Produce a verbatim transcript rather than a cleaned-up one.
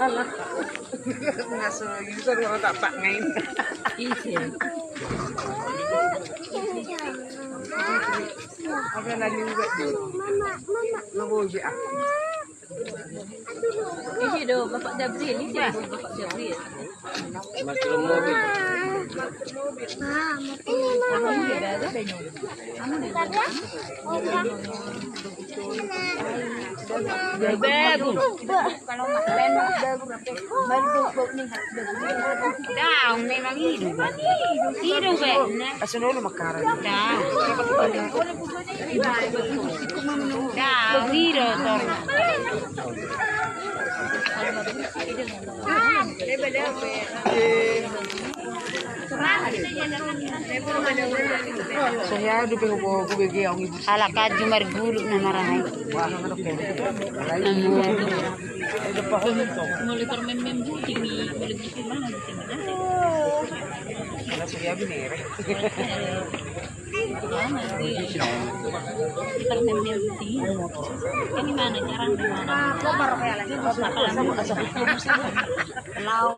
Alah. Ngaso user orang tak pak ngain. Iya. Apa lagi juga? Mama, mama. Mama, ah. Isi do, Bapak Gabriel, isi do, Bapak Gabriel. Mati lo mobil. Bagus. Daun memang hidup. Hidup, Pak. Asal dulu makaran. Daun. Daun, hidup, Tor. Halak aju margulu na marahai. Mulai permen-men buting ni, mulai buting mana buting. Permen-men buting. Ini mana jarang di mana? Lau.